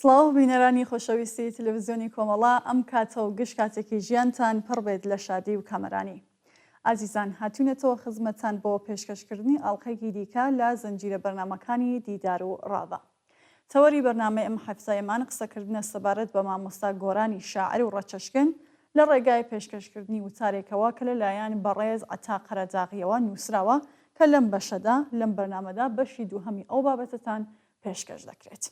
سڵاو بینەرانی خۆشەویستی تلویزیۆنی کۆمەڵە ئەم کاتە و گشت کاتێکی ژیانتان پڕ بێت لە شادی و کامەرانی. ئازیزان هاتوینەتەوە خزمەتتان بۆ پێشکەشکردنی ئاڵقەیەکی دیکە لە زنجیرە بەرنامەکانی دیدار و ڕاڤە. تەوەری بەرنامەی ئەم هەفتەیەمان قسەکردنە سەبارەت بە مامۆستا گۆرانی شاعر و ڕەچەشکن لە ڕێگای پێشکەشکردنی وتارێکەوە کە لە لایەن بەڕێز عەتا قەرەداغیەوە نووسراوە کە لەم بەشەدا لەم بەرنامەدا بەشی دووهەمی ئەو بابەتەتان پێشکەش دەکرێت.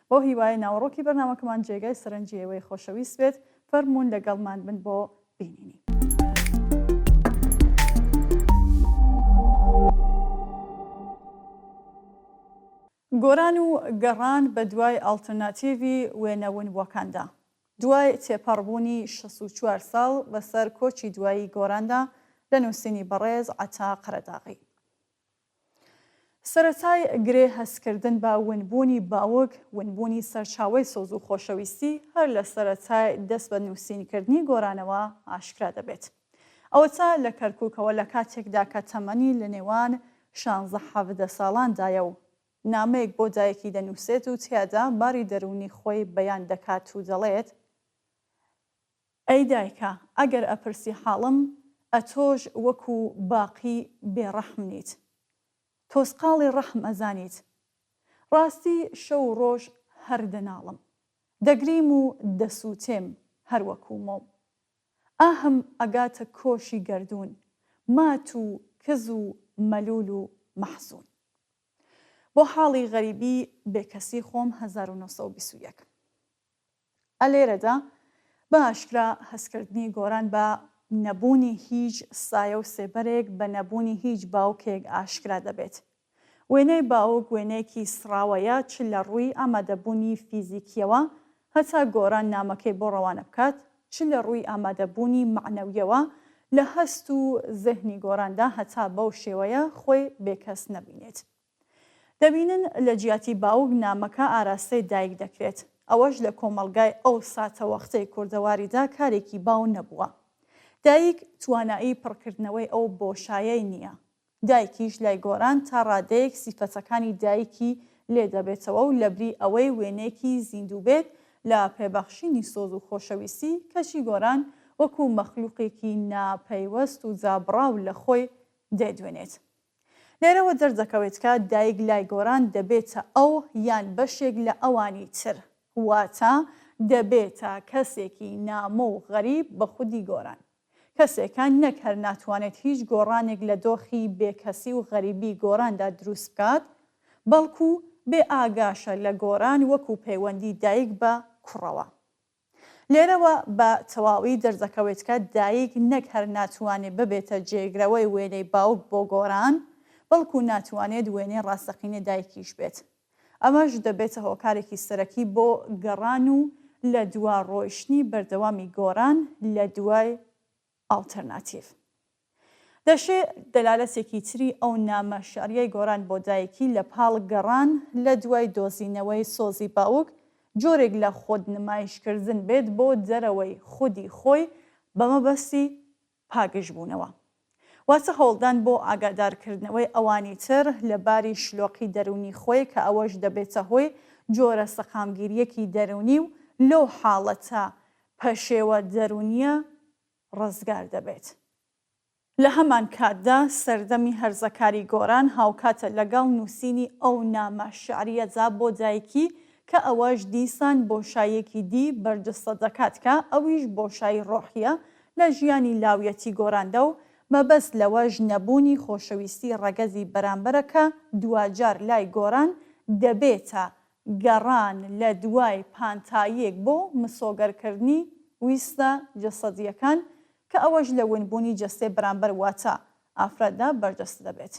بەو هیوایەی ناوەڕۆکی بەرنامەکەمان جێگای سەرنجی ئێوەی خۆشەویست بێت، فەرموون لەگەڵمان بن بۆ بینینی. گۆران و گەڕان بە دوای ئاڵترناتیڤی وێنە ونبووەکاندا. دوای تێپەڕبوونی 64 ساڵ بەسەر کۆچی دوایی گۆراندا لە نووسینی بەڕێز عەتا قەرەداغی. سەرەتای گرێ هەستکردن بە ونبوونی باوک، ونبوونی سەرچاوەی سۆز و خۆشەویستی هەر لە سەرەتای دەست بە نووسینکردنی گۆرانەوە ئاشکرا دەبێت. ئەوەتا لە کەرکوکەوە لە کاتێکدا کە تەمەنی لە نێوان شانزە 17 ساڵاندایە و نامەیەک بۆ دایکی دەنووسێت و تیادا باری دەروونی خۆی بەیان دەکات و دەڵێت، ئەی دایکە ئەگەر ئەپرسی حاڵم ئەتۆش وەکو باقی بێ ڕەحم نیت تۆزقاڵی ڕەحم ئەزانیت ڕاستی شەو و ڕۆژ هەر دەناڵم دەگریم و دەسوتێم هەر وەکو مۆم ئاهم ئەگاتە کۆشی گەردوون مات و کز و مەلول و مەحزوون بۆ حاڵی غەریبی بێکەسی خۆم 1921. ئە لێرەدا بە ئاشکرا هەستکردنی گۆران بە نەبوونی هیچ سایە و سێبەرێک، بە نەبوونی هیچ باوکێک ئاشکرا دەبێت. وێنەی باوک وێنەیەکی سڕاوەیە چ لە ڕووی ئامادەبوونی فیزیکییەوە هەتا گۆران نامەکەی بۆ ڕەوانە بکات، چ لە ڕووی ئامادەبوونی مەعنەوییەوە لە هەست و زهنی گۆراندا هەتا بەو شێوەیە خۆی بێکەس نەبینێت. دەبینن لە جیاتی باوک نامەکە ئاراستەی دایک دەکرێت، ئەوەش لە کۆمەڵگای ئەو ساتەوەختەی کوردەواریدا کارێکی باو نەبووە. دایک توانایی پڕکردنەوەی ئەو بۆشایەی نییە. دایکیش لای گۆران تا ڕادەیەک سیفەتەکانی دایکی لێ دەبێتەوە و لەبری ئەوەی وێنەیەکی زیندوو بێت لە پێبەخشینی سۆز و خۆشەویستی، کەچی گۆران وەکو مەخلوقێکی نا پەیوەست و دابڕاو لە خۆی دەیدوێنێت. لێرەوە دەردەکەوێت کە دایک لای گۆران دەبێتە ئەو یان بەشێک لە ئەوانی تر، واتە دەبێتە کەسێکی نامۆ و غەریب بە خودی گۆران. کەسێکە نەک هەر ناتوانێت هیچ گۆڕانێک لە دۆخی بێکەسی و غەریبی گۆراندا دروست بکات، بەڵکو بێ ئاگاشە لە گۆران وەکو پەیوەندی دایک بە کوڕەوە. لێرەوە بە تەواوی دەردەکەوێت کە دایک نەک هەر ناتوانێت ببێتە جێگرەوەی وێنەی باوک بۆ گۆران، بەڵکو ناتوانێت وێنەی ڕاستەقینەی دایکیش بێت. ئەمەش دەبێتە هۆکارێکی سەرەکی بۆ گەڕان و لە دوا ڕۆیشتنی بەردەوامی گۆران لە دوای ئاڵتەرناتیڤ. دەشێ دەلالەتێکی تری ئەو نامە شیعریەی گۆران بۆ دایکی لە پاڵ گەڕان لە دوای دۆزینەوەی سۆزی باوک، جۆرێک لە خۆدنمایشکردن بێت بۆ دەرەوەی خودی خۆی بە مەبەستی پاکژبوونەوە. واتە هەوڵدان بۆ ئاگادارکردنەوەی ئەوانی تر لە باری شلۆقی دەروونی خۆی کە ئەوەش دەبێتە هۆی جۆرە سەقامگیرییەکی دەروونی و لەو حاڵەتە پەشێوە دەروونییە ڕزگار دەبێت. لە هەمان کاتدا سەردەمی هەرزەکاری گۆران هاوکاتە لەگەڵ نووسینی ئەو نامە شیعرییەدا بۆ دایکی کە ئەوەش دیسان بۆشاییەکی دی بەرجستە دەکات کە ئەویش بۆشایی ڕۆحییە لە ژیانی لاویەتی گۆراندا و مەبەست لەوەش نەبوونی خۆشەویستی ڕەگەزی بەرامبەرە کە دواجار لای گۆران دەبێتە گەڕان لە دوای پانتاییەک بۆ مسۆگەرکردنی ویستە جەسەدییەکان کە ئەوەش لە ونبوونی جەستەی بەرامبەر واتە ئافرەتدا بەرجەستە دەبێت.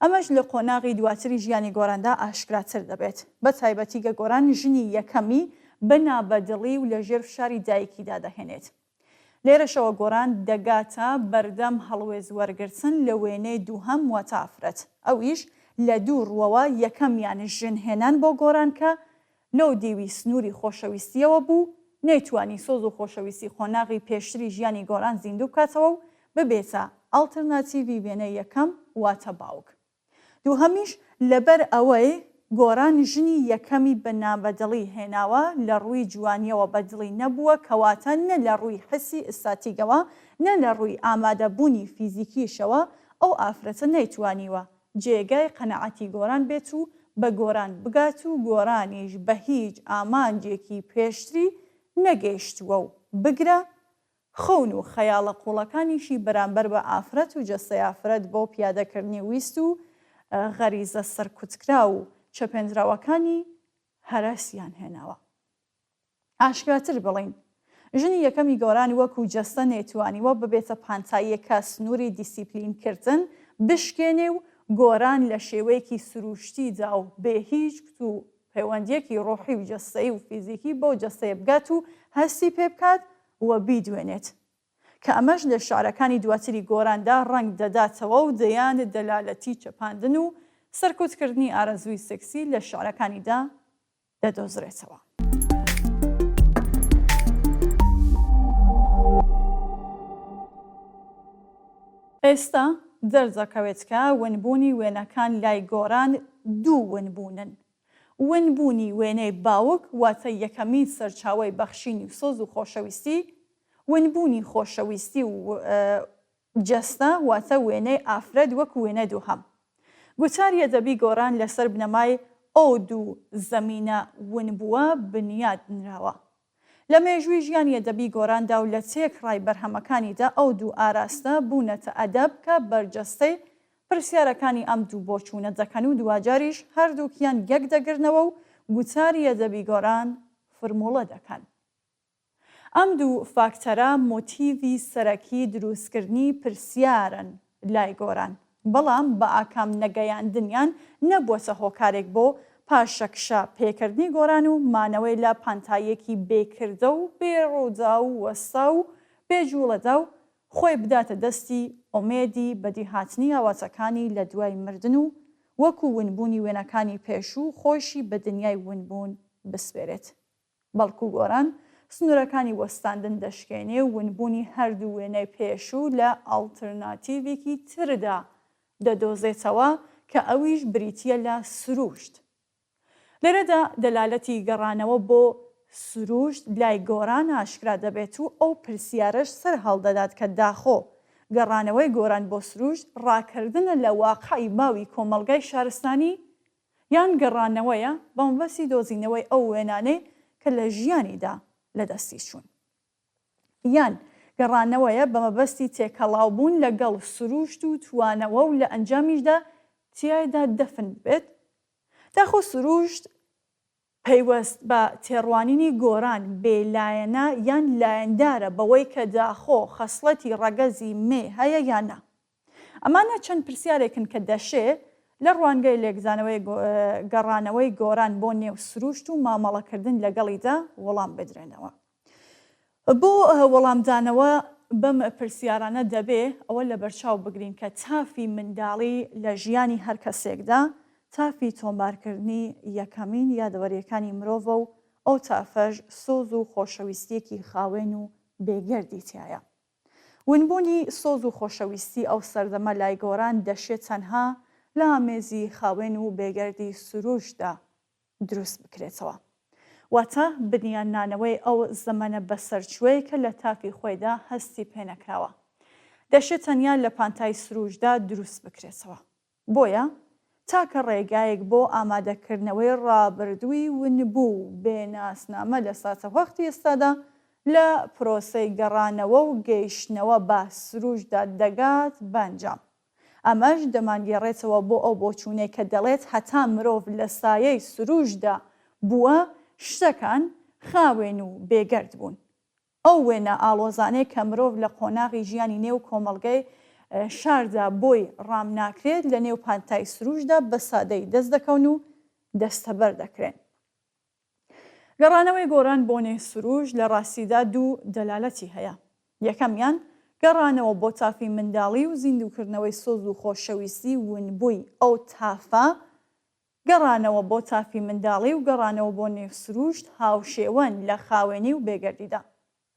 ئەمەش لە قۆناغی دواتری ژیانی گۆراندا ئاشکراتر دەبێت، بە تایبەتی گە گۆران ژنی یەکەمی بە نابەدڵی و لە ژێر فشاری دایکیدا دەهێنێت. لێرەشەوە گۆران دەگاتە بەردەم هەڵوێست وەرگرتن لە وێنەی دووهەم واتە ئافرەت، ئەویش لە دوو ڕووەوە، یەکەمیان ژن هێنان بۆ گۆران کە لەو دیوی سنووری خۆشەویستییەوە بوو، نەیتوانی سۆز و خۆشەویستی قۆناغی پێشتری ژیانی گۆران زیندوو بکاتەوە و ببێتە ئەڵترناتیڤی وێنەی یەکەم واتە باوک. دووهەمیش لەبەر ئەوەی. گۆران ژنی یەکەمی بە نابەدڵی هێناوە، لە ڕووی جوانییەوە بە دڵی نەبووە، کەواتە نە لە ڕووی حسی ئیستاتیگەوە، نە لە ڕووی ئامادەبوونی فیزیکیشەوە ئەو ئافرەتە نەیتوانیوە جێگای قەناعەتی گۆران بێت و بە گۆران بگات و گۆرانیش بە هیچ ئامانجێکی پێشتری نەگەیشتووە و بگرە خەون و خەیاڵە قووڵەکانیشی بەرامبەر بە ئافرەت و جەستەی ئافرەت بۆ پیادەکردنی ویست و غەریزە سەرکوتکراو و چەپێندراوەکانی هەرەسیان هێناوە. ئاشکراتر بڵێین، ژنی یەکەمی گۆران وەکو جەستە نەیتوانیوە ببێتە پانتاییەک کە سنووری دیسیپلینکردن بشکێنێ و گۆران لە شێوەیەکی سرووشتیدا و بێ هیچ کت و پەیوەندییەکی ڕۆحی و جەستەیی و فیزیکی بەو جەستەیە بگات و هەستی پێ بکات و بیدوێنێت. کە ئەمەش لە شعرەکانی دواتری گۆراندا ڕەنگ دەداتەوە و دەیان دەلالەتی چەپاندن و سەرکوتکردنی ئارەزووی سێکسی لە شعرەکانیدا دەدۆزرێتەوە. ئێستا دەردەکەوێت کە ونبوونی وێنەکان لای گۆران دوو ونبوونن. ونبوونی وێنەی باوک واتە یەکەمین سەرچاوەی بەخشینی سۆز و خۆشەویستی، ونبوونی خۆشەویستی و جەستە واتە وێنەی ئافرەت وەکو وێنە دووهەم. گوتاری ئەدەبی گۆران لەسەر بنەمای ئەو دوو زەمینە ونبووە بنیات نراوە. لە مێژووی ژیانی ئەدەبی گۆراندا و لە تێکڕای بەرهەمەکانیدا ئەو دوو ئاراستە بوونەتە ئەدەب کە بەرجەستەی پرسیارەکانی ئەم دوو بۆچوونە دەکەن و دواجاریش هەردووکیان یەک دەگرنەوە و گوتاری ئەدەبی گۆران فرموڵە دەکەن. ئەم دوو فاکتەرە مۆتیڤی سەرەکی دروستکردنی پرسیارن لای گۆران، بەڵام بە ئاکام نەگەیاندنیان نەبووەتە هۆکارێک بۆ پاشەکشە پێکردنی گۆران و مانەوەی لە پانتاییەکی بێ کردە و بێ ڕووداو و وەستاو و بێ جووڵەدا و خۆی بداتە دەستی ئومێدی بەدیهاتنی ئاواتەکانی لە دوای مردن و وەکو ونبوونی وێنەکانی پێشوو خۆیشی بە دنیای ونبوون بسپێرێت. بەڵکو گۆران سنوورەکانی وەستاندن دەشکێنێ و ونبوونی هەردوو وێنەی پێشوو لە ئاڵترناتیڤێکی تردا دەدۆزێتەوە کە ئەویش بریتییە لە سرووشت. لێرەدا دەلالەتی گەڕانەوە بۆ سرووشت لای گۆران ئاشکرا دەبێت و ئەو پرسیارەش سەر هەڵدەدات کە داخۆ گەڕانەوەی گۆران بۆ سرووشت ڕاکردنە لە واقعی باوی کۆمەڵگای شارستانی یان گەڕانەوەیە بە مەبەستی دۆزینەوەی ئەو وێنانەی کە لە ژیانیدا لە دەستی چوون. یان گەڕانەوەیە بە مەبەستی تێکەڵاوبوون لە گەڵ سرووشت و توانەوە و لە ئەنجامیشدا تیایدا دەفن ببێت؟ داخۆ سرووشت پەیوەست بە تێڕوانینی گۆران بێ لایەنە یان لایەندارە بەوەی کە داخۆ خەسڵەتی ڕەگەزی مێ هەیە یان نا؟ ئەمانە چەند پرسیارێکن کە دەشێ لە ڕوانگەی لێکدانەوەی گەڕانەوەی گۆران بۆ نێو سرووشت و مامەڵەکردن لەگەڵیدا وەڵام بدرێنەوە. بۆ وەڵامدانەوە بەم پرسیارانە دەبێ ئەوە لەبەرچاو بگرین کە تافی منداڵی لە ژیانی هەر کەسێکدا تافی تۆمارکردنی یەکەمین یادەوەرییەکانی مرۆڤە و ئەو تافەش سۆز و خۆشەویستییەکی خاوێن و بێگەردی تیایە. ونبوونی سۆز و خۆشەویستی ئەو سەردەمە لای گۆران دەشێ تەنها لە ئامێزی خاوێن و بێگەردی سروشتدا دروست بکرێتەوە. واتە بنیاننانەوەی ئەو زەمەنە بەسەرچووەی کە لە تافی خۆیدا هەستی پێنەکراوە. دەشێ تەنیا لە پانتای سروشتدا دروست بکرێتەوە. بۆیە تاکە ڕێگایەک بۆ ئامادەکردنەوەی ڕابردووی ونبوو و بێ ناسنامە لە ساتەوەختی ئێستادا لە پرۆسەی گەڕانەوە و گەیشتنەوە بە سروشتدا دەگات بە ئەنجام. ئەمەش دەمانگێڕێتەوە بۆ ئەو بۆچوونەی کە دەڵێت هەتا مرۆڤ لە سایەی سروشتدا بووە شتەکان خاوێن و بێگەرد بوون. ئەو وێنە ئاڵۆزانەی کە مرۆڤ لە قۆناغی ژیانی نێو کۆمەڵگەی شاردا بۆی ڕام ناکرێت، لە نێو پانتای سروشتدا بە سادەیی دەست دەکەون و دەستەبەر دەکرێن. گەڕانەوەی گۆران بۆ نێو سروشت لە ڕاستیدا دوو دەلالەتی هەیە. یەکەمیان، گەڕانەوە بۆ تافی منداڵی و زیندووکردنەوەی سۆز و خۆشەویستی ونبووی ئەو تافە، گەڕانەوە بۆ تافی منداڵی و گەڕانەوە بۆ نێو سروشت هاوشێوەن لە خاوێنی و بێگەردیدا.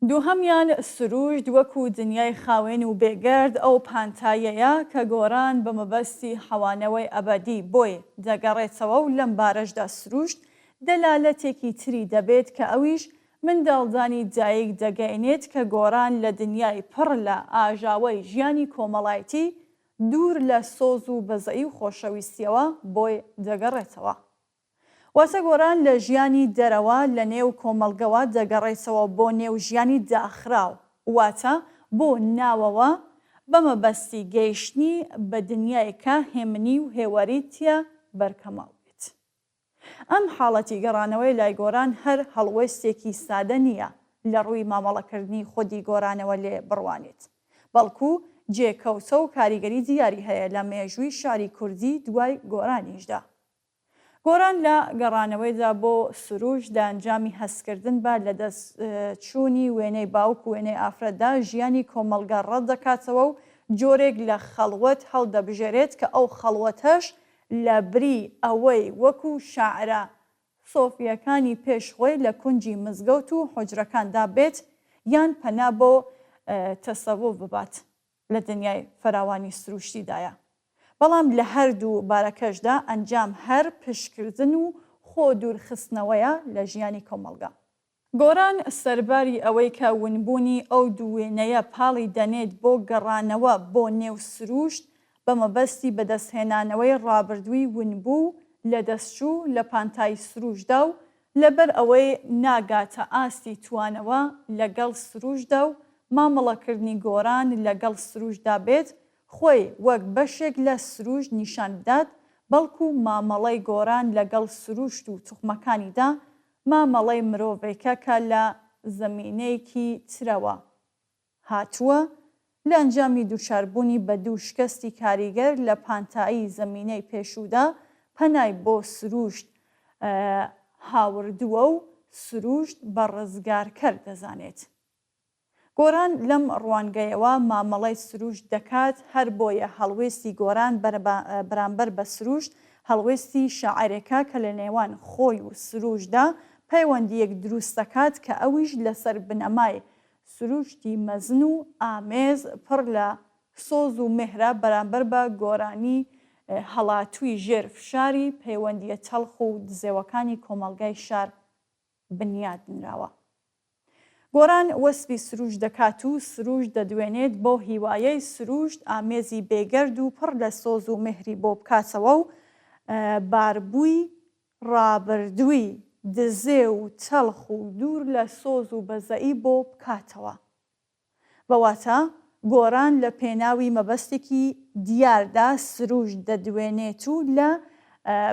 دووهەمیان سروشت وەکو دنیای خاوێن و بێگەرد ئەو پانتاییەیە کە گۆران بە مەبەستی حەوانەوەی ئەبەدی بۆی دەگەڕێتەوە و لەم بارەشدا سروشت دەلالەتێکی تری دەبێت کە ئەویش منداڵدانی دایک دەگەینێت کە گۆران لە دنیای پڕ لە ئاژاوەی ژیانی کۆمەڵایتی دوور لە سۆز و بەزەیی و خۆشەویستیەوە بۆی دەگەڕێتەوە. واتە گۆران لە ژیانی دەرەوە لە نێو کۆمەڵگەوە دەگەڕێتەوە بۆ نێو ژیانی داخراو، واتە بۆ ناوەوە بە مەبەستی گەیشتنی بە دنیایەک کە هێمنی و هێوەری تیا بەرکەماڵ بێت. ئەم حاڵەتی گەڕانەوەی لای گۆران هەر هەڵوێستێکی سادە نییە لە ڕووی مامەڵەکردنی خودی گۆرانەوە لێ بڕوانیت، بەڵکو جێکەوتە و کاریگەری دیاری هەیە لە مێژووی شیعری کوردی دوای گۆرانیشدا. گۆران لە گەڕانەوەیدا بۆ سروشت لە ئەنجامی هەستکردن بە لەدەستچوونی وێنەی باوک و وێنەی ئافرەتدا ژیانی کۆمەڵگە ڕەتدەکاتەوە و جۆرێک لە خەڵوەت هەڵدەبژێرێت کە ئەو خەڵوەتەش لەبری ئەوەی وەکو شاعرە سۆفییەکانی پێش خۆی لە کونجی مزگەوت و حوجرەکاندا بێت یان پەنا بۆ تەسەوف ببات لە دنیای فراوانی سروشتیدایە. بەڵام لە هەردوو بارەکەشدا ئەنجام هەر پشتکردن و خۆ دوورخستنەوەیە لە ژیانی کۆمەڵگا. گۆران سەرباری ئەوەی کە ونبوونی ئەو دوو وێنەیە پاڵی دەنێت بۆ گەڕانەوە بۆ نێو سروشت بە مەبەستی بەدەستهێنانەوەی ڕابردووی ونبوو و لەدەستچوو لە پانتایی سروشتدا و لەبەر ئەوەی ناگاتە ئاستی توانەوە لەگەڵ سروشتدا و مامەڵەکردنی گۆران لەگەڵ سروشتدا بێت خۆی وەک بەشێک لە سروشت نیشان بدات، بەڵکو مامەڵەی گۆران لەگەڵ سروشت و توخمەکانیدا مامەڵەی مرۆڤێکە کە لە زەمینەیەکی ترەوە هاتووە، لە ئەنجامی دووچاربوونی بە دوو شکستی کاریگەر لە پانتایی زەمینەی پێشوودا پەنای بۆ سروشت هاوردووە و سروشت بە ڕزگارکەر دەزانێت. گۆران لەم ڕوانگەیەوە مامەڵەی سروشت دەکات، هەربۆیە هەڵوێستی گۆران بەرامبەر بە سروشت هەڵوێستی شاعێرێکە کە لە نێوان خۆی و سروشتدا پەیوەندییەک دروست دەکات کە ئەویش لەسەر بنەمای سروشتی مەزن و ئامێز پڕ لە سۆز و مێهرە بەرامبەر بە گۆرانی هەڵاتووی ژێر فشاری پەیوەندییە تەڵخ و دزێوەکانی کۆمەڵگای شار بنیات نراوە. گۆران وەسفی سروشت دەکات و سروشت دەدوێنێت بەو هیوایەی سروشت ئامێزی بێگەرد و پڕ لە سۆز و مێهری بۆ بکاتەوە و باربووی ڕابردووی دزێو و تەڵخ و دوور لە سۆز و بەزەئی بۆ بکاتەوە. بە واتا گۆران لە پێناوی مەبەستێکی دیاردا سروشت دەدوێنێت و لە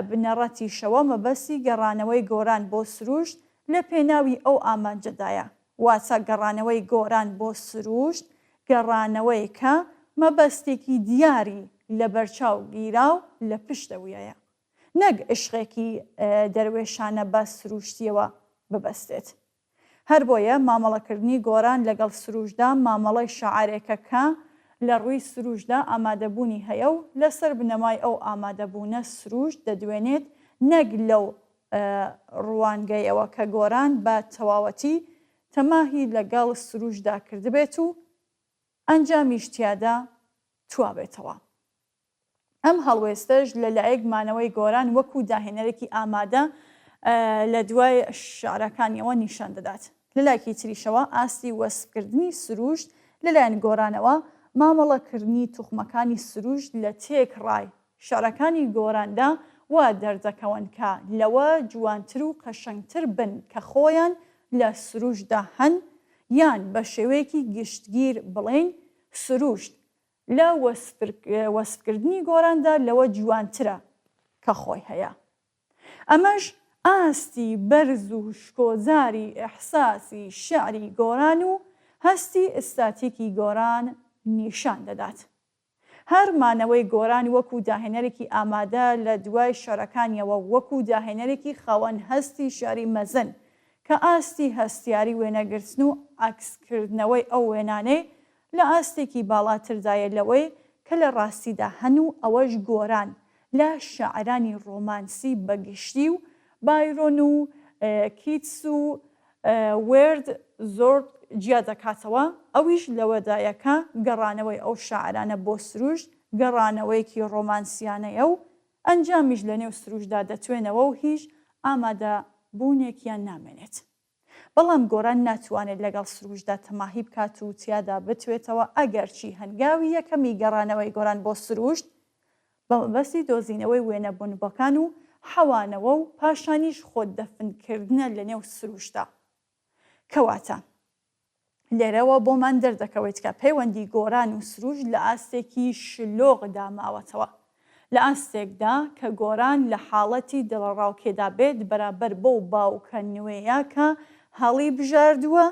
بنەڕەتیشەوە مەبەستی گەڕانەوەی گۆران بۆ سروشت لە پێناوی ئەو ئامانجەدایە. واتە گەڕانەوەی گۆران بۆ سروشت گەڕانەوەیەکە مەبەستێکی دیاری لەبەرچاو گیراو لە پشتەویەیە نەک عیشقێکی دەروێشانە بە سروشتیەوە ببەستێت. هەربۆیە مامەڵەکردنی گۆران لەگەڵ سروشتدا مامەڵەی شاعێرێکە کە لە ڕووی سروشتدا ئامادەبوونی هەیە و لەسەر بنەمای ئەو ئامادەبوونە سروشت دەدوێنێت نەک لەو ڕوانگەیەوە کە گۆران بە تەواوەتی تەماهی لەگەڵ سروشتدا کردبێت و ئەنجامیش تیادا توابێتەوە. ئەم هەڵوێستەش لە لایەک مانەوەی گۆران وەکو داهێنەرێکی ئامادە لە دوای شعرەکانیەوە نیشان دەدات. لە لایەکی تریشەوە ئاستی وەسفکردنی سروشت لە لایەن گۆرانەوە، مامەڵەکردنی توخمەکانی سروشت لە تێکڕای شعرەکانی گۆراندا وا دەردەکەون کە لەوە جوانتر و قەشەنگتر بن کە خۆیان لە سروشتدا هەن یان بە شێوەیەکی گشتگیر بڵێین سروشت لە وەسفکردنی گۆراندا لەوە جوانترە کە خۆی هەیە. ئەمەش ئاستی بەرز و شکۆداری ئیحساسی شیعری گۆران و هەستی ئیستاتیکی گۆران نیشان دەدات. هەر مانەوەی گۆران وەکو داهێنەرێکی ئامادە لە دوای شیعرەکانیەوە وەکو داهێنەرێکی خاوەن هەستی شیعری مەزن کە ئاستی هەستیاری وێنەگرتن و عەکسکردنەوەی ئەو وێنانەی لە ئاستێکی باڵاتردایە لەوەی کە لە ڕاستیدا هەن و ئەوەش گۆران لە شاعرانی ڕۆمانسی بە گشتی و بایرۆن و کیتس و وێرد زۆرت. جیا دەکاتەوە، ئەویش لەوەدایە کە گەڕانەوەی ئەو شاعرانە بۆ سروشت گەڕانەوەیەکی ڕۆمانسیانەیە و ئەنجامیش لەنێو سروشتدا دەتوێنەوە و هیچ ئامادە بوونێکیان نامێنێت. بەڵام گۆران ناتوانێت لەگەڵ سروشتدا تەماهی بکات و تیادا بتوێتەوە، ئەگەرچی هەنگاوی یەکەمی گەڕانەوەی گۆران بۆ سروشت بە مەبەستی دۆزینەوەی وێنە بونبەکان و حەوانەوە و پاشانیش خۆ دەفنکردنە لەنێو سروشتدا. کەواتە لێرەوە بۆمان دەردەکەوێت کە پەیوەندی گۆران و سروشت لە ئاستێکی شلۆقدا ماوەتەوە. لە ئاستێکدا کە گۆران لە حاڵەتی دڵەڕاوکێدا بێت بەرامبەر بەو باوکە نوێیە کە هەڵیبژاردووە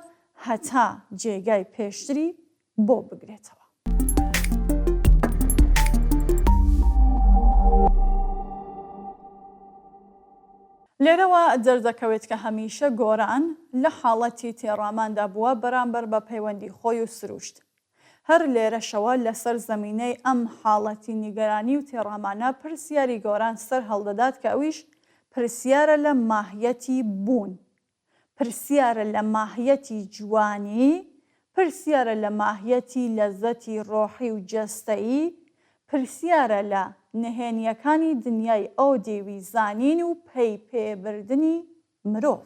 هەتا جێگای پێشتری بۆ بگرێتەوە. لێرەوە دەردەکەوێت کە هەمیشە گۆران لە حاڵەتی تێڕاماندا بووە بەرامبەر بە پەیوەندی خۆی و سروشت. هەر لێرەشەوە لەسەر زەمینەی ئەم حاڵەتی نیگەرانی و تێڕامانە پرسیاری گۆران سەر هەڵدەدات کە ئەویش پرسیارە لە ماهیەتی بوون، پرسیارە لە ماهیەتی جوانی، پرسیارە لە ماهیەتی لەزەتی ڕۆحی و جەستەیی، پرسیارە لە نهێنییەکانی دنیای ئەو دێوی زانین و پەی پێ بردنی مرۆڤ.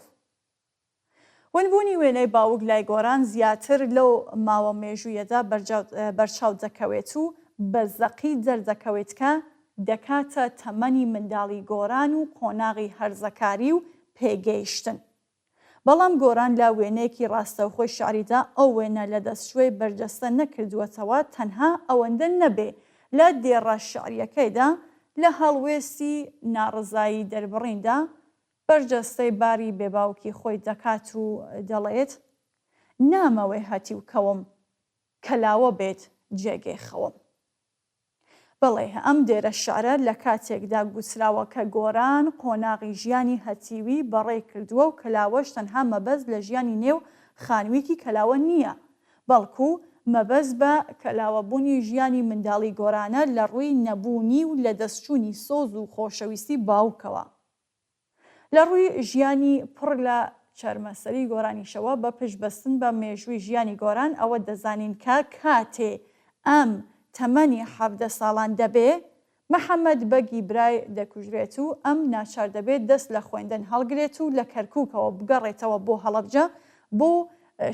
ونبوونی وێنەی باوک لای گۆران زیاتر لەو ماوە مێژوویەدا بەرچاو دەکەوێت و بە زەقی دەردەکەوێت کە دەکاتە تەمەنی منداڵی گۆران و قۆناغی هەرزەکاری و پێگەیشتن. بەڵام گۆران لە وێنەیەکی ڕاستەوخۆی شیعریدا ئەو وێنە لەدەستچووەی بەرجەستە نەکردووەتەوە، تەنها ئەوەندە نەبێ لە دێڕە شیعرییەکەیدا لە هەڵوێستی ناڕەزایی دەربڕیندا بەرجەستەی باری بێباوکی خۆی دەکات و دەڵێت، نامەوێ هەتیو کەوم، کەلاوە بێت جێگەی خەوم. بەڵێ، ئەم دێرە شعرە لە کاتێکدا گوتراوە کە گۆران قۆناغی ژیانی هەتیوی بەڕێ کردووە و کەلاوەش تەنها مەبەست لە ژیانی نێو خانوویەکی کەلاوە نییە، بەڵکو مەبەست بە کەلاوەبوونی ژیانی منداڵی گۆرانە لە ڕووی نەبوونی و لەدەستچوونی سۆز و خۆشەویستی باوکەوە. لە ڕووی ژیانی پڕ لە چەرمەسەری گۆرانیشەوە بە پشت بەستن بە مێژووی ژیانی گۆران ئەوە دەزانین کە کاتێ ئەم تەمەنی 17 ساڵان دەبێ محەمەد بەگی برای دەکوژرێت و ئەم ناچار دەبێت دەست لە خوێندن هەڵگرێت و لە کەرکوکەوە بگەڕێتەوە بۆ هەڵەبجە بۆ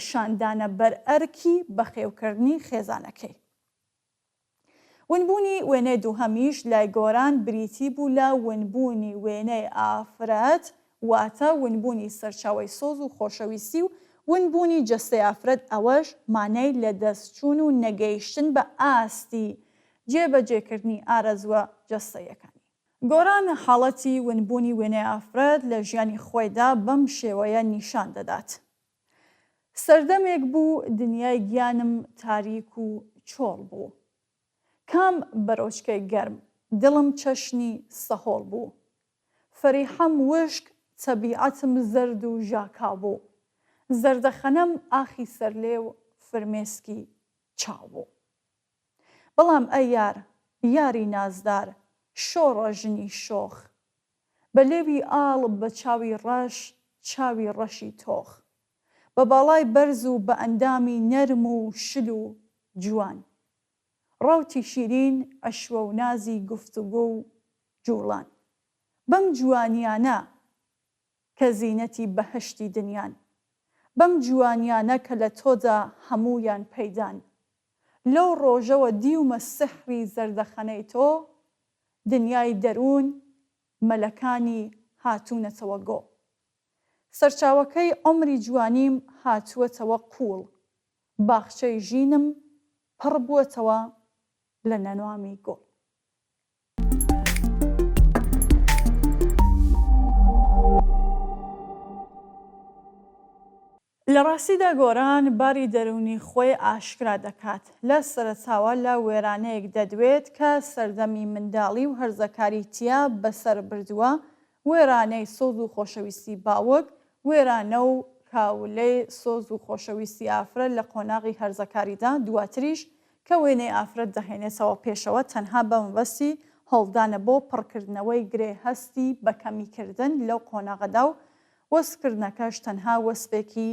شاندانە بەر ئەرکی بەخێوکردنی خێزانەکەی. ونبوونی وێنەی دووهەمیش لای گۆران بریتی بوو لە ونبوونی وێنەی ئافرەت، واتە ونبوونی سەرچاوەی سۆز و خۆشەویستی و ونبوونی جەستەی ئافرەت ئەوەش مانای لەدەستچوون و نەگەیشتن بە ئاستی جێبەجێکردنی ئارەزووە جەستەییەکانی. گۆران حاڵەتی ونبوونی وێنەی ئافرەت لە ژیانی خۆیدا بەم شێوەیە نیشان دەدات. سەردەمێک بوو دنیای گیانم تاریک و چۆڵ بوو. کام بەرۆچکەی گەرم دڵم چەشنی سەهۆڵ بوو. فەریحەم وشک تەبیعەتم زەرد و ژاکاو بوو. زەردەخەنەم ئاخی سەرلێو فرمێسکی چاو بوو. بەڵام ئەی یار، یاری نازدار، شۆڕە ژنی شۆخ. بە لێوی ئاڵ بە چاوی ڕەش چاوی ڕەشی تۆخ. بە باڵای بەرز و بە ئەندامی نەرم و شل و جوان. ڕەوتی شیرین عشوە و نازی گفتوگۆ و جووڵان. بەم جوانیانە کە زینەتی بەهەشتی دنیان. بەم جوانیانە کە لە تۆدا هەموویان پەیدان. لەو ڕۆژەوە دیومە سحری زەردەخەنەی تۆ، دنیای دەروون مەلەکانی هاتوونەتەوە گۆ. سەرچاوەکەی عومری جوانیم هاتووەتەوە قووڵ. باخچەی ژینم پڕ بووەتەوە لە نەنوامی گوڵ. لە ڕاستیدا گۆران باری دەروونی خۆی ئاشکرا دەکات، لە سەرەتاوە لە وێرانەیەک دەدوێت کە سەردەمی منداڵی و هەرزەکاری تیا بەسەر بردووە، وێرانەی سۆز و خۆشەویستی باوک، وێرانە و کاولەی سۆز و خۆشەویستی ئافرەت لە قۆناغی هەرزەکاریدا، دواتریش کە وێنەی ئافرەت دەهێنێتەوە پێشەوە تەنها بە مەبەستی هەوڵدانە بۆ پڕکردنەوەی گرێ هەستی بە کەمیکردن لەو قۆناغەدا و وەسفکردنەکەش تەنها وەسفێکی.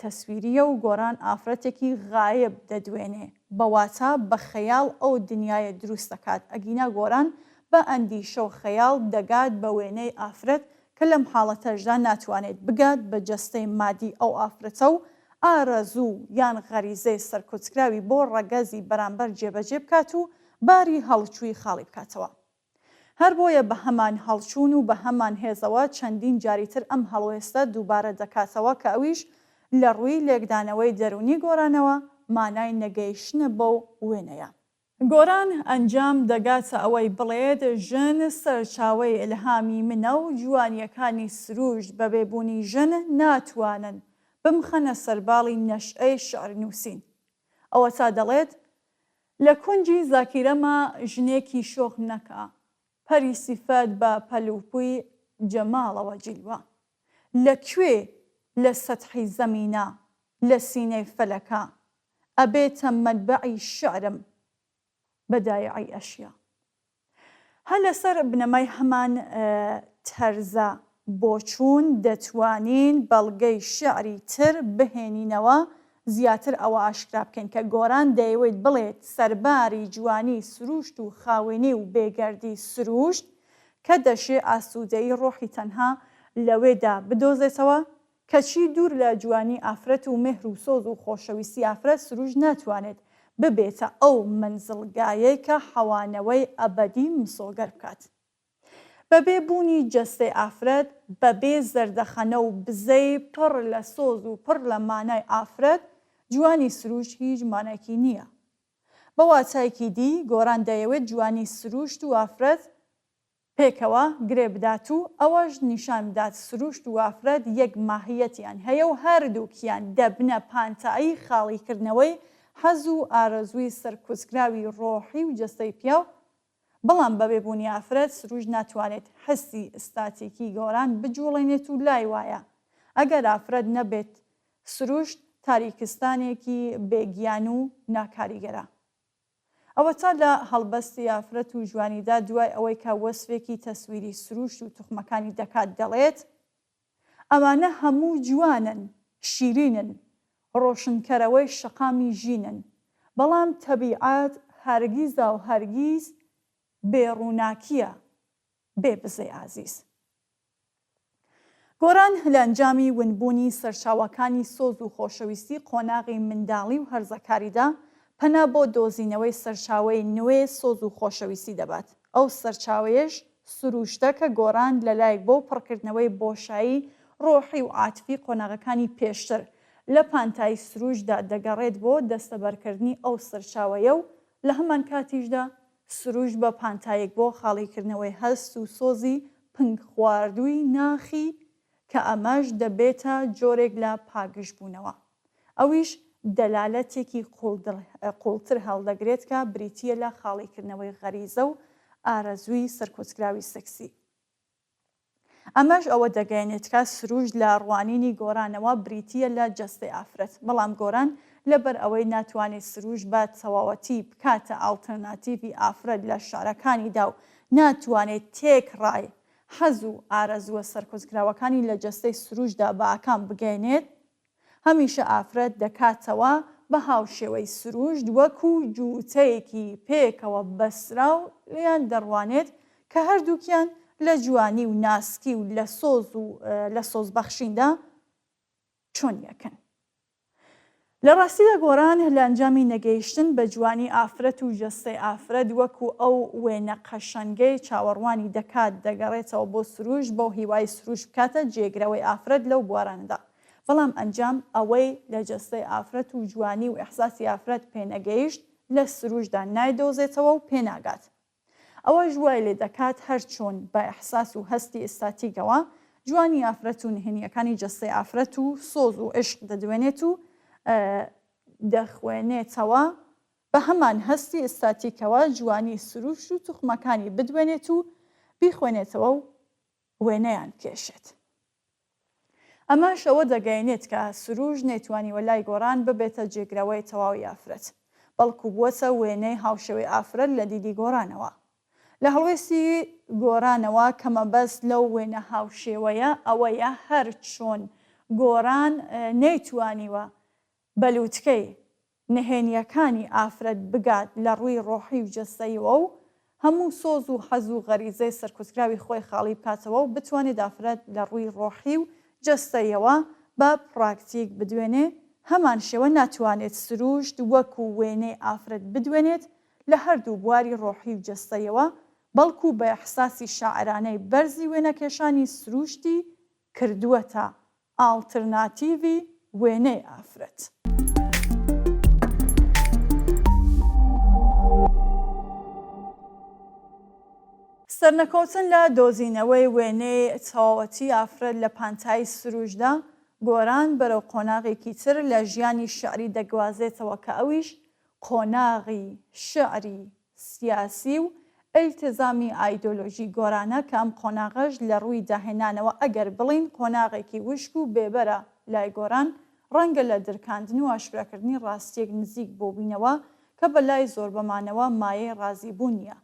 تەسویرییە و گۆران ئافرەتێکی غایب دەدوێنێ، بە واتا بە خەیاڵ ئەو دنیایە دروست دەکات، ئەگینا گۆران بە ئەندیشە و خەیاڵ دەگات بە وێنەی ئافرەت کە لەم حاڵەتەشدا ناتوانێت بگات بە جەستەی مادی ئەو ئافرەتە و ئارەزوو یان غەریزەی سەرکوتکراوی بۆ ڕەگەزی بەرامبەر جێبەجێ بکات و باری هەڵچووی خاڵی بکاتەوە. هەر بۆیە بە هەمان هەڵچوون و بە هەمان هێزەوە چەندین جاری تر ئەم هەڵوێستە دووبارە دەکاتەوە کە ئەویش لە ڕووی لێکدانەوەی دەروونی گۆرانەوە مانای نەگەیشتنە بەو وێنەیە. گۆران ئەنجام دەگاتە ئەوەی بڵێت ژن سەرچاوەی ئیلهامی منە و جوانییەکانی سروشت بەبێ بوونی ژن ناتوانن بمخەنە سەرباڵی نەشئەی شیعر نووسین. ئەوەتا دەڵێت، لە کونجی زاکیرەما ژنێکی شۆخ نەکا، پەری سیفەت بە پەلوپوی جەماڵەوە جیلوە. لە کوێ لە سەتحی زەمینا، لە سینەی فەلەکا، ئەبێتە مەنبەعی شیعرم بەدایعی ئەشیا. هەر لەسەر بنەمای هەمان تەرزە بۆچوون دەتوانین بەڵگەی شیعری تر بهێنینەوە زیاتر ئەوە ئاشکرا بکەین کە گۆران دەیەوێت بڵێت سەرباری جوانی سرووشت و خاوێنی و بێگەردی سرووشت کە دەشێ ئاسوودەیی ڕۆحی تەنها لەوێدا بدۆزێتەوە کەچی دوور لە جوانی ئافرەت و مێهر و سۆز و خۆشەویستی ئافرەت سروشت ناتوانێت ببێتە ئەو مەنزڵگایەی کە حەوانەوەی ئەبەدی مسۆگەر بکات. بەبێ بوونی جەستەی ئافرەت، بەبێ زەردەخەنە و بزەی پڕ لە سۆز و پڕ لە مانای ئافرەت، جوانی سروشت هیچ مانایەکی نییە. بە واتایەکی دی گۆران دەیەوێت جوانی سروشت و ئافرەت پێکەوە گرێ بدات و ئەوەش نیشان بدات سروشت و ئافرەت یەک ماهیەتیان هەیە و هەردووکیان دەبنە پانتایی خاڵیکردنەوەی حەز و ئارەزووی سەرکوتکراوی ڕۆحی و جەستەی پیاو، بەڵام بەبێ بوونی ئافرەت سروشت ناتوانێت حسی ئیستاتیکی گۆران بجوڵێنێت و لای وایە ئەگەر ئافرەت نەبێت سروشت تاریکستانێکی بێ گیان و ناکاریگەرە. ئەوەتا لە هەڵبەستی ئافرەت و جوانیدا دوای ئەوەی کە وەسفێکی تەسویری سروشت و توخمەکانی دەکات دەڵێت، ئەمانە هەموو جوانن، شیرینن، ڕۆشنکەرەوەی شەقامی ژینن، بەڵام تەبیعەت هەرگیزاو هەرگیز بێ ڕووناکییە، بێ بزەی ئازیز. گۆران لە ئەنجامی ونبوونی سەرچاوەکانی سۆز و خۆشەویستی قۆناغی منداڵی و هەرزەکاریدا، پەنا بۆ دۆزینەوەی سەرچاوەی نوێ سۆز و خۆشەویستی دەبات، ئەو سەرچاوەیەش سرووشتە کە گۆران لەلایەک بۆ پڕکردنەوەی بۆشایی ڕۆحی و عاتفی قۆناغەکانی پێشتر لە پانتایی سرووشتدا دەگەڕێت بۆ دەستەبەرکردنی ئەو سەرچاوەیە و لە هەمانکاتیشدا سروشت بە پانتایەک بۆ خاڵیکردنەوەی هەست و سۆزی پنگخواردووی ناخی کە ئەمەش دەبێتە جۆرێک لە پاکژبوونەوە ئەویش دەلالەتێکی قووڵتر هەڵدەگرێت کە بریتییە لە خاڵیکردنەوەی غەریزە و ئارەزووی سەرکوتکراوی سێکسی. ئەمەش ئەوە دەگەیەنێت کە سروشت لە ڕوانینی گۆرانەوە بریتییە لە جەستەی ئافرەت، بەڵام گۆران لەبەر ئەوەی ناتوانێت سروشت بە تەواوەتی بکاتە ئاڵتەرناتیڤی ئافرەت لە شعرەکانیدا و ناتوانێت تێکڕای حەز و ئارەزووە سەرکوتکراوەکانی لە جەستەی سروشتدا بە ئاکام بگەیەنێت، هەمیشە ئافرەت دەکاتەوە بە هاوشێوەی سروشت وەکو جووتەیەکی پێکەوە بەستراو لێیان دەڕوانێت کە هەردووکیان لە جوانی و ناسکی و لە سۆز و لە سۆزبەخشیندا چۆن یەکن. لە ڕاستیدا گۆران لە ئەنجامی نەگەیشتن بە جوانی ئافرەت و جەستەی ئافرەت وەکو ئەو وێنە قەشەنگەی چاوەڕوانی دەکات دەگەڕێتەوە بۆ سروشت بەو هیوای سروشت بکاتە جێگرەوەی ئافرەت لەو بوارانەدا بەڵام ئەنجام ئەوەی لە جەستەی ئافرەت و جوانی و ئیحساسی ئافرەت پێنەگەیشت لە سروشتدا نایدۆزێتەوە و پێناگات. ئەوەش وای لێدەکات هەرچۆن بە ئیحساس و هەستی ئیستاتیکەوە جوانی ئافرەت و نهێنییەکانی جەستەی ئافرەت و سۆز و عیشق دەدوێنێت و دەخوێنێتەوە، بە هەمان هەستی ئیستاتیکەوە جوانی سروشت و توخمەکانی بدوێنێت و بیخوێنێتەوە و وێنەیان بکێشێت. ئەمەش ئەوە دەگەیەنێت کە سروش نەیتوانیوە لای گۆران ببێتە جێگرەوەی تەواوی ئافرەت، بەڵکو بووەتە وێنەی هاوشێوەی ئافرەت لە دیدی گۆرانەوە. لە هەڵوێستی گۆرانەوە کە مەبەست لەو وێنە هاوشێوەیە ئەوەیە هەر چۆن. گۆران نەیتوانیوە بە لوتکەی نهێنییەکانی ئافرەت بگات لە ڕووی ڕۆحی و جەستەییەوە و هەموو سۆز و حەز و غەریزەی سەرکوتکراوی خۆی خاڵی بکاتەوە و بتوانێت ئافرەت لە ڕووی ڕۆحی و جەستەییەوە بە پراکتیک بدوێنێ، هەمان شێوە ناتوانێت سروشت وەکو وێنەی ئافرەت بدوێنێت لە هەردوو بواری ڕۆحی و جەستەییەوە، بەڵکو بە ئیحساسی شاعرانەی بەرزی وێنەکێشانی سروشتی کردووەتە ئاڵترناتیڤی وێنەی ئافرەت. سەرنەکەوتن لە دۆزینەوەی وێنەی تەواوەتی ئافرەت لە پانتایی سروشتدا، گۆران بەرەو قۆناغێکی تر لە ژیانی شیعری دەگوازێتەوە کە ئەویش قۆناغی شیعری سیاسی و ئیلتزامی ئایدۆلۆژی گۆرانە کە ئەم قۆناغەش لە ڕووی داهێنانەوە ئەگەر بڵێین قۆناغێکی وشک و بێبەرە لای گۆران ڕەنگە لە درکاندن و ئاشکراکردنی ڕاستیەک نزیک بووبینەوە کە بە لای زۆربەمانەوە مایەی ڕازیبوون نیە.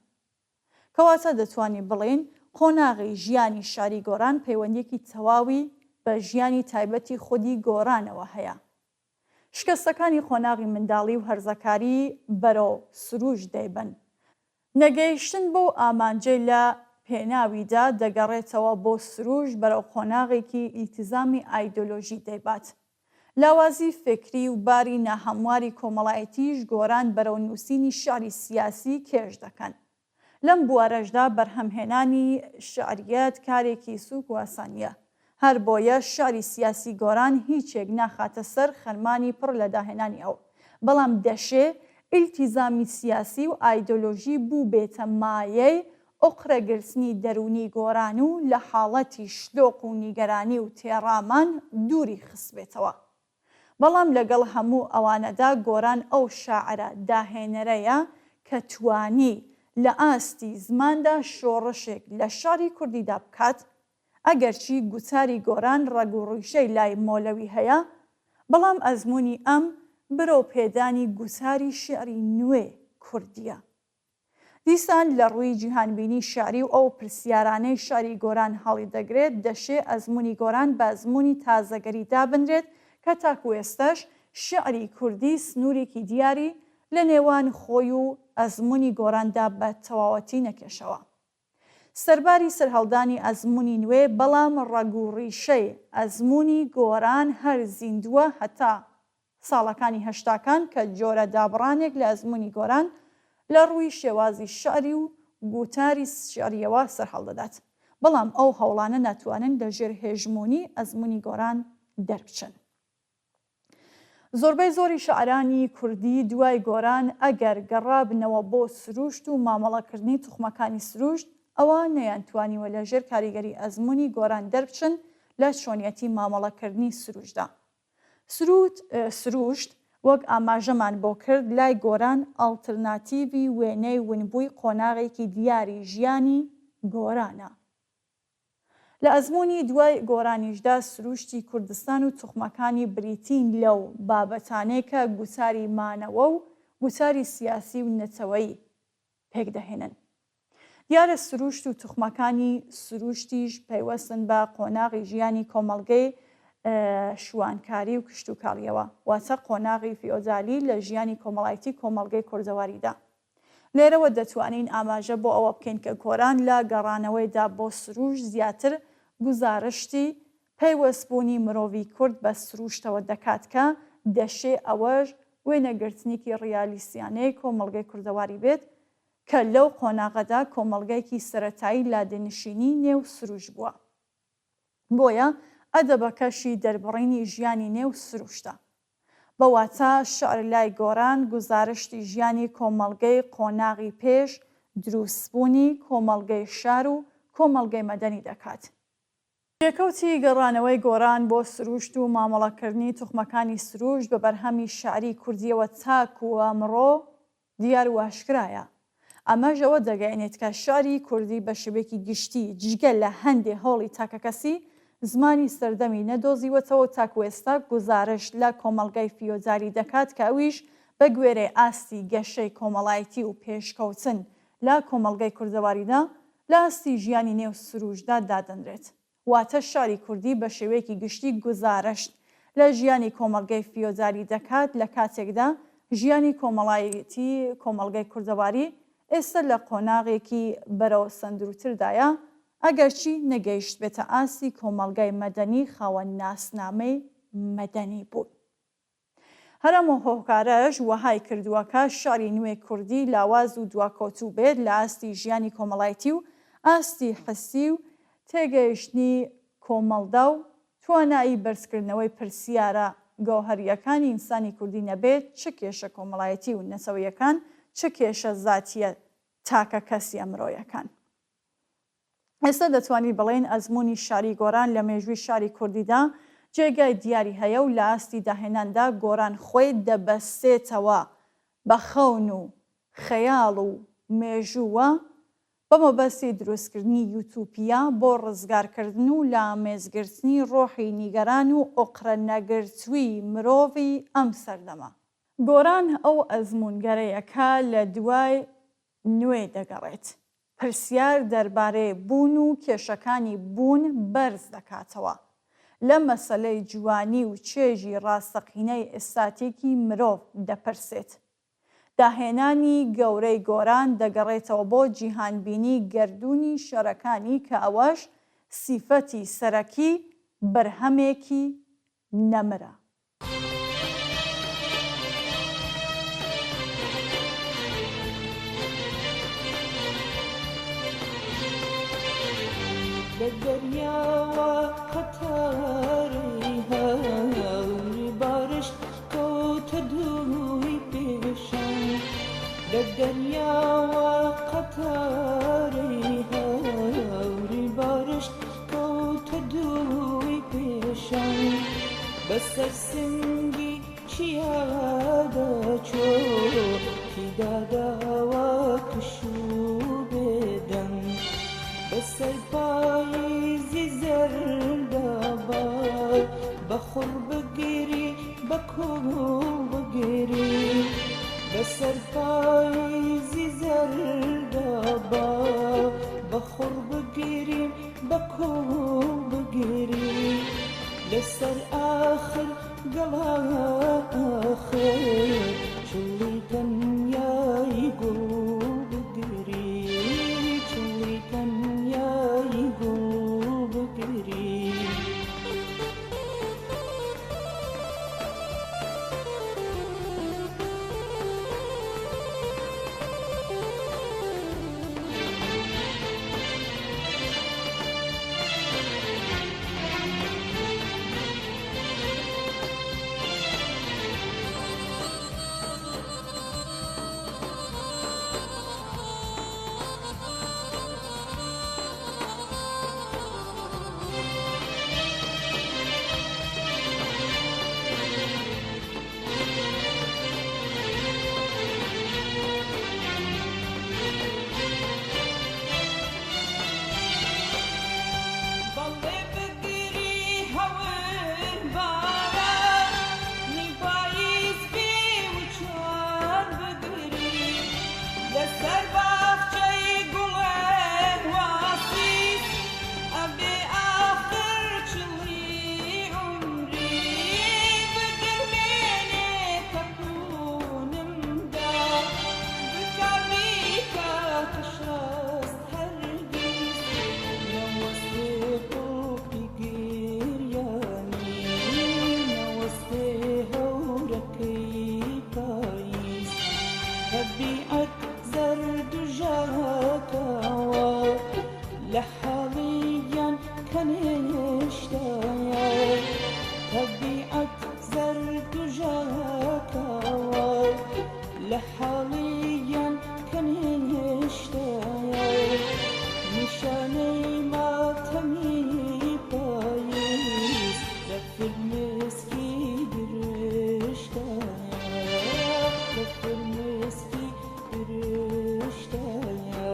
کەواتە دەتوانین بڵێین قۆناغی ژیانی شاری گۆران پەیوەندیەکی تەواوی بە ژیانی تایبەتی خودی گۆرانەوە هەیە. شکەستەکانی قۆناغی منداڵی و هەرزەکاری بەرەو سروشت دەیبەن. نەگەیشتن بەو ئامانجەی لە پێناویدا دەگەڕێتەوە بۆ سروشت بەرەو قۆناغێکی ئیلتیزامی ئایدۆلۆژی دەیبات. لاوازی فێکری و باری ناهەمواری کۆمەڵایەتیش گۆران بەرەو نووسینی شیعری سیاسی کێش دەکەن. لەم بوارەشدا بەرهەمهێنانی شیعریەت کارێکی سووک و ئاسان نییە. هەربۆیە شیعری سیاسی گۆران هیچێک ناخاتە سەر خەرمانی پڕ لە داهێنانی ئەو. بەڵام دەشێ ئیلتیزامی سیاسی و ئایدۆلۆژی بووبێتە مایەی ئۆقرەگرتنی دەروونی گۆران و لە حاڵەتی شلۆق و نیگەرانی و تێڕامان دووری خستبێتەوە. بەڵام لەگەڵ هەموو ئەوانەدا گۆران ئەو شاعرە داهێنەرەیە کە توانی لە ئاستی زماندا شۆڕشێک لە شعری کوردیدا بکات، ئەگەرچی گوتاری گۆران ڕەگ و ڕیشەی لای مۆلەوی هەیە، بەڵام ئەزموونی ئەم برەو پێدانی گوتاری شیعری نوێ کوردییە. دیسان لە ڕووی جیهانبینی شیعری و ئەو پرسیارانەی شیعری گۆران هەڵیدەگرێت، دەشێ ئەزموونی گۆران بە ئەزموونی تازەگەری دابنرێت کە تاکو ئێستاش شیعری کوردی سنوورێکی دیاری لە نێوان خۆی و ئەزموونی گۆراندا بە تەواوەتی نەکێشاوە. سەرباری سەرهەڵدانی ئەزموونی نوێ، بەڵام ڕەگ و ڕیشەی ئەزموونی گۆران هەر زیندووە هەتا ساڵەکانی هەشتاکان کە جۆرە دابڕانێک لە ئەزموونی گۆران لە ڕووی شێوازی شیعری و گوتاری شیعرییەوە سەرهەڵدەدات، بەڵام ئەو هەوڵانە ناتوانن لە ژێر هێژموونی ئەزموونی گۆران دەربچن. زۆربەی زۆری شاعرانی کوردی دوای گۆران ئەگەر گەڕابنەوە بۆ سرووشت و مامەڵەکردنی توخمەکانی سرووشت، ئەوا نەیانتوانیوە لە ژێر کاریگەری ئەزموونی گۆران دەربچن لە چۆنیەتی مامەڵەکردنی سرووشتدا. سرووت، سرووشت، وەک ئاماژەمان بۆ کرد لای گۆران ئاڵترناتیڤی وێنەی ونبووی قۆناغێکی دیاری ژیانی گۆرانە. لە ئەزموونی دوای گۆرانیشدا سرووشتی کوردستان و توخمەکانی بریتین لەو بابەتانەی کە گوتاری مانەوە و گوتاری سیاسی و نەتەوەیی پێکدەهێنن. دیارە سرووشت و توخمەکانی سرووشتیش پەیوەستن بە قۆناغی ژیانی کۆمەڵگەی شوانکاری و کشتوکاڵییەوە، واتە قۆناغی فیۆدالی لە ژیانی کۆمەڵایەتی کۆمەڵگەی کوردەواریدا. لێرەوە دەتوانین ئاماژە بۆ ئەوە بکەین کە گۆران لە گەڕانەوەیدا بۆ سرووشت زیاتر گوزارشتی پەیوەستبوونی مرۆڤی کورد بە سرووشتەوە دەکات کە دەشێ ئەوەش وێنەگرتنێکی ڕیالیستیانەی کۆمەڵگەی کوردەواری بێت کە لەو قۆناغەدا کۆمەڵگایکی سەرەتایی لادێنشینی نێو سروشت بووە. بۆیە ئەدەبەکەشی دەربڕینی ژیانی نێو سروشتە. بە واتا شیعر لای گۆران گوزارشتی ژیانی کۆمەڵگەی قۆناغی پێش دروستبوونی کۆمەڵگەی شار و کۆمەڵگەی مەدەنی دەکات. جێکەوتی گەڕانەوەی گۆران بۆ سروشت و مامەڵەکردنی توخمەکانی سروشت بە بەرهەمی شیعری کوردییەوە تاکو ئەمڕۆ دیار و ئاشکرایە. ئەمەش ئەوە دەگەیەنێت کە شیعری کوردی بە شێوەیەکی گشتی جگە لە هەندێ هەوڵی تاکەکەسی زمانی سەردەمی نەدۆزیوەتەوە و تاکو ئێستا گوزارشت لە کۆمەڵگای فیۆدالی دەکات کە ئەویش بە گوێرەی ئاستی گەشەی کۆمەڵایەتی و پێشکەوتن لە کۆمەڵگای کوردەواریدا لە ئاستی ژیانی نێو سروشتدا دادەنرێت. واتە شاری کوردی بە شێوەیەکی گشتی گوزارشت لە ژیانی کۆمەڵگەی فیۆدالی دەکات لە کاتێکدا ژیانی کۆمەڵایەتی کۆمەڵگەی کوردەواری ئێستە لە قۆناغێکی بەرەو سەندروتردایە ئەگەرچی نەگەیشتبێتە ئاستی کۆمەڵگای مەدەنی خاوەن ناسنامەی مەدەنی بوون. هەر ئەم هۆکارەش وەهای کردووە کە شیعری نوێی کوردی لاواز و دواکەوتوو بێت لە ئاستی ژیانی کۆمەڵایتی و ئاستی حسی و تێگەیشتنی کۆمەڵدا و توانایی بەرزکردنەوەی پرسیارە گەوهەرییەکانی ئینسانی کوردی نەبێت چ کێشە کۆمەڵایەتی و نەتەوەیەکان چ کێشە زاتییە تاکەکەسییە مرۆیەکان. ئێستا دەتوانین بڵێین ئەزموونی شاری گۆران لە مێژووی شاری کوردیدا جێگای دیاری هەیە و لە ئاستی داهێناندا گۆران خۆی دەبەستێتەوە بە خەون و خەیاڵ و مێژووە بە مەبەستی دروستکردنی یوتوپیا بۆ ڕزگارکردن و لامێزگرتنی ڕۆحی نیگەران و ئۆقرە نەگرتووی مرۆڤی ئەم سەردەمە. گۆران ئەو ئەزموونگەرەیە کە لە دوای نوێ دەگەڕێت. پرسیار دەربارەی بوون و کێشەکانی بوون بەرز دەکاتەوە. لە مەسەلەی جوانی و چێژی ڕاستەقینەی ئێستاتیکی مرۆڤ دەپرسێت. داهێنانی گەورەی گۆران دەگەڕێتەوە بۆ جیهانبینی گەردوونی شەرەکانی کە ئەوەش سیفەتی سەرەکی بەرهەمێکی نەمرە. لە دەریاوە قەتارەی هەوری بارشت کەوتە دووی پێشم لە دەریاوە قەتارەی هەوری بارشت کەوتە دووی پێشم بەسەر سنگی چیادا چۆکی داداوە کش و بێدەنگ بەسەر پاییزی زەردا با بە خوڕ بگری بە کوڵ بگری بەسەر پاییزی زەردا با بە خوڕ بگری بە کوڵ بگری لەسەر ئاخر گەڵا ئاخر چڵی تەنیایی گوڵ بگری چڵی تەنیایی گوڵ بگری. بەڵێ بگری هەور بارانی پاییز بێ وچان بگری لەسەر باخچەی گوڵێ واسیس ئەبێ ئاخر چڵی عومری بگرمێنێ تەپوونم دا بکا بیکاتە شەست هەرگیز نەوەستێ قوڵپی گریانی نەوەستێ هەورەکەی پاییز تەبیعەت زەرد و ژاکاوە لە حاڵی گیان کەنێشتایە تەبیعەت زەرد و ژاکاوە لە حاڵی گیان کەنێشتایە نیشانەی ماتەمی پاییز لە فرمێسکی درشتایە لە فرمێسکی درشتایە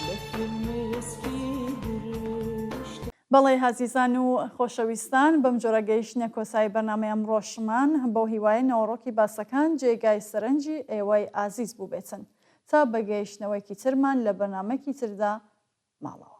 لە فرمێسکی درشتایە. بەڵێ ئازیزان و خۆشەویستان بەم جۆرە گەیشتینە کۆتایی بەرنامەی ئەمڕۆشمان، بەو هیوایەی ناوەڕۆکی باسەکان جێگای سەرنجی ئێوەی ئازیز بووبێتن. تا بە گەیشتنەوەیەکی ترمان لە بەرنامەکی تردا ماڵاوای.